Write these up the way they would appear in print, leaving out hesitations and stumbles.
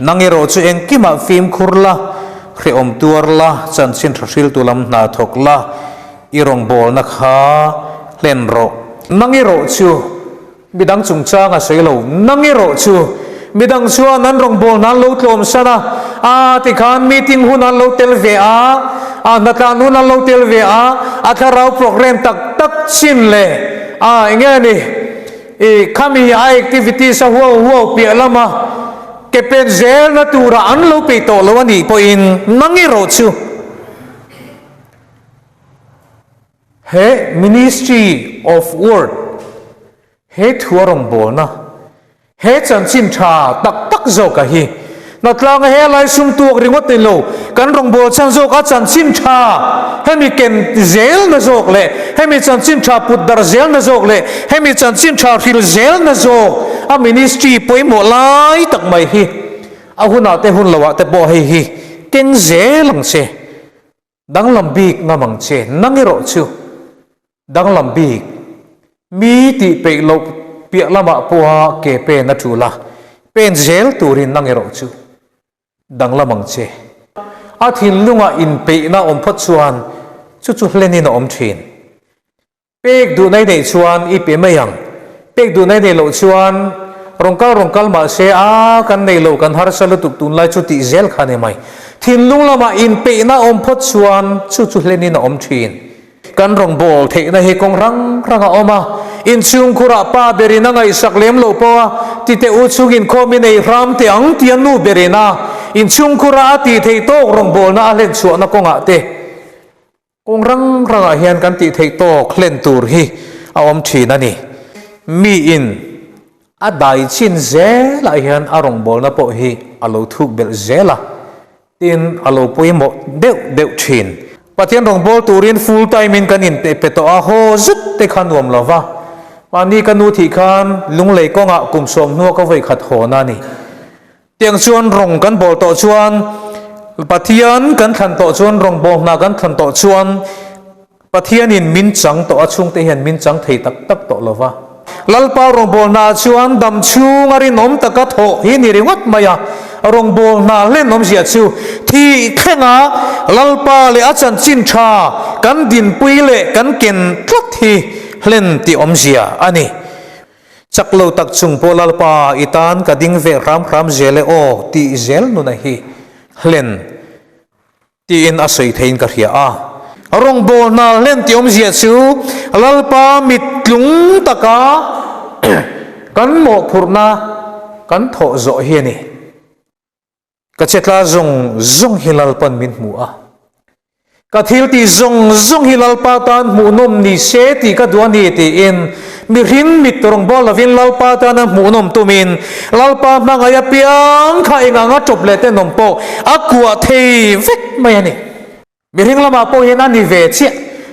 Nang erawh chu engkimah fimkhur la, hrehawm tuar la, chanchin tha hriltu lam hna thawk la, i rawngbawlna kha hlen rawh. Nang erawh chu midang chungchang a sawi lo, nang erawh chu midang chuan an rawngbawlna an lo tlawm san a, a tikhan meeting hun an lo tel ve a, a hnatlan hun an lo tel ve a, a thlarau program tak tak chin leh a enge a ni? I khami a activities a huau huau piah lama ke pen zelna tura an lo peih tawh lo a nih pawhin nang erawh chu he Ministry of Word he thu a rawngbawlna he chanchin tha tak tak zawka hi Hnatlanga he lai sum tuak ringawt ni lo, kan rawngbâwl chhan zawk a chanchin tha hemi ken zelna zawk leh hemi chanchin tha put darh zelna zawk leh hemi chanchin tha hril zelna zawk a ministry pawimawh lai tak mai hi a hunah te hun lohah te pawh hei hi keng zel ang che. Danglam bik ngam ang che, nang erawh chu danglam bik mi tih peih loh piah lamah pawha ke pen a tul a, pen zel turin nang erawh chu danglam ang che. A thinlungah inpeihna awm phawt chuan chu chu hlenin a awm thin. Pek duh nai neih chuan i pe mai ang. Pek duh nai neih loh chuan rawn kal rawn kal mah se a kan nei lo kan harsa lutuk tunlai chu tih zel kha ni mai. Thinlung lamah inpeihna awm phawt chuan chu chu hlenin a awm thin. Kan rawn bawl theihna hi kawng rang rang a awm a, inchhungkhurah pa berin a ngaihsak lem loh pawh a titeh u chungin khawm i nei hram teh ang tia nu berin a inchhungkhurah a tih theih tawk rawngbawlna a hlenchhuahna kawngah te Kawng rang rangah hian kan tih theih tawk hlen tur hi a awm thin a ni. Miin a dai chin zelah hian a rawngbawlna pawh hi a lo thuk belh zel a, tin a lo pawimawh deuh deuh thin. Pathian rawngbâwl turin full time in kan inpe pe tawh a, haw zet te kha nuam lo va. Mahni ka nu thih khan lunglei kawngah kum sawm hnua ka vawi khat hawn a ni. Tiang chuan rawng kan bawl tawh chuan, Pathian kan thlan tawh chuan, rawngbâwl hna kan thlan tawh chuan Pathianin min chang tawh a, chhungte hian min chang thei tak tak tawh lo va. Lalpa rawngbâwl hna chuan dam chhunga rinawm taka thawh hi ni ringawt mai a, rawngbâwl hna hlenawmzia chu thih thlenga Lalpa leh a chanchin tha kan dinpui leh kan ken tlat hi hlen tih awmzia a ni. Chak lo tak chung pawh Lalpa i tan ka ding ve hram hram zel e aw tih zel nuna hi hlen tiin a sawi theiin ka hria a. Rawngbâwl hna hlen tih awmzia chu Lalpa mit tlung taka kan mawhphurhna kan thawh zawh hi a ni. Ka chetla zawng zawng hi Lalpan min hmu a, ka thil tih zawng zawng hi Lalpa tan hmuhnawm ni se tih ka duh a ni tiin mihring mit rawngbâwl lovin Lalpa tana hmuhnawm tumin Lalpa hmangaih apiang kha eng anga ṭawp leh tenawm pawh a kuah thei vek mai a ni. Mihring lamah pawh hian a ni ve chiah.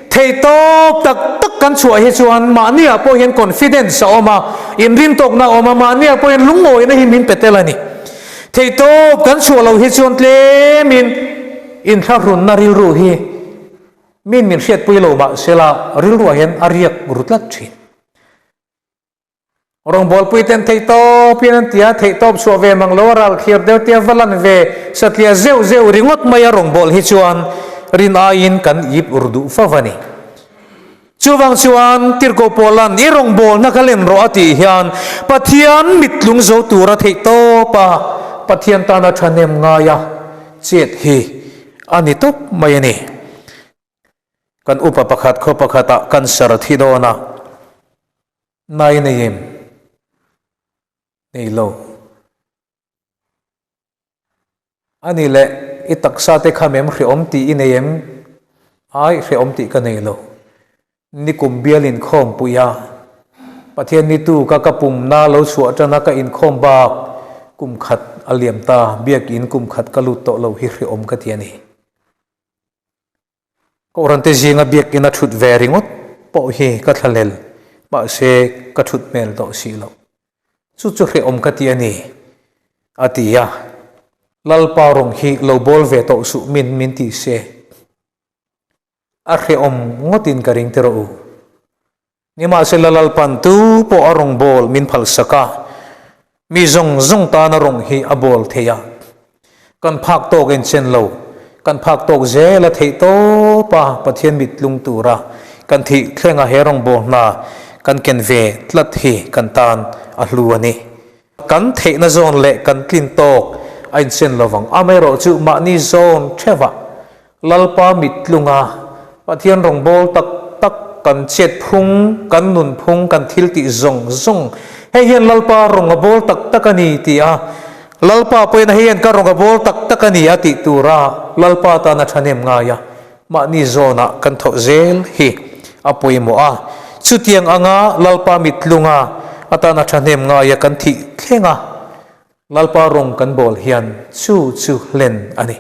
Theihtawp tak tak kan chhuah hi chuan mahniah pawh hian confidence a awm a, inrintawkna a awm a, mahniah pawh hian lungawina hi min pe tel a ni. Theihtawp kan chhuah loh hi chuan tlemin inthlahrunna rilru hi min min hriatpui lo mah sela rilruah hian a riak ru tlat thin. Rawngbawlpui ten theihtawp hian an ti a, theihtawp chhuah ve mang lo a ral thlir deuh tia va lan ve satliah zeuh zeuh ringawt mai a rawngbâwl hi chuan rin aiin kan ip ur duh fo a ni. Chuvang chuan Tirhkoh Paula'n i rawngbâwlna ka len rawh a tih hian Pathian mittlung zo tura theihtawp a Pathian tana thahnem ngaia chet hi a ni tawp mai a ni. Kan upa pakhat khaw pakhatah cancer a thi dawn a. Nai nei em? Nei lo. A ni leh, i taksa te kha mem hrehawm tih i nei em? Ai, hrehawm tih ka nei lo. Nikum bial inkhawm pui a, Pathian ni tu ka ka pumna lo chhuah tan a ka inkhawm bak kum khat a liam ta, biakin kum khat ka lut tawh lo hi hrehawm ka ti a ni. Kohhran te zinga biakinn a thut ve ringawt pawh hi ka thlahlel, mahse ka thut hmel tawh si lo. Chu chu hrehawm ka ti a ni, a ti a. Lalpa rawng hi lo bawl ve tawh suh min min ti se, a hrehawm ngawtin ka ring tiraw u. Nimahsela Lalpan tu pawh a rawng bawl min phalsak a, mi zawng zawng tana rawng hi a bawl thei a. Kan phak tawk en chen lo, kan phak tawk zel a theih tawp a Pathian mit tlung tura kan thih thlenga he rawngbâwl hna kan ken ve tlat hi kan tan a hlu a ni. Kan theihna zawn leh kan tlin tawk a inchen lo vang. Amaherawhchu mahni zawn theuhah Lalpa mit tlunga Pathian rawngbâwl tak tak kan chet phung, kan nun phung, kan thil tih zawng zawng hei hian Lalpa rawn a bâwl tak tak a ni tih a, Lalpa pawhin hei hian ka rawn a bâwl tak tak a ni a tih tura Lalpa tana thahnem ngai a, mahni zawnah kan thawh zel hi a pawimawh a. Chutiang anga Lalpa mit tlunga atana thahnem ngai a kan thih thleng a, Lalpa rawn kan bâwl hian chu chu hlen a ni.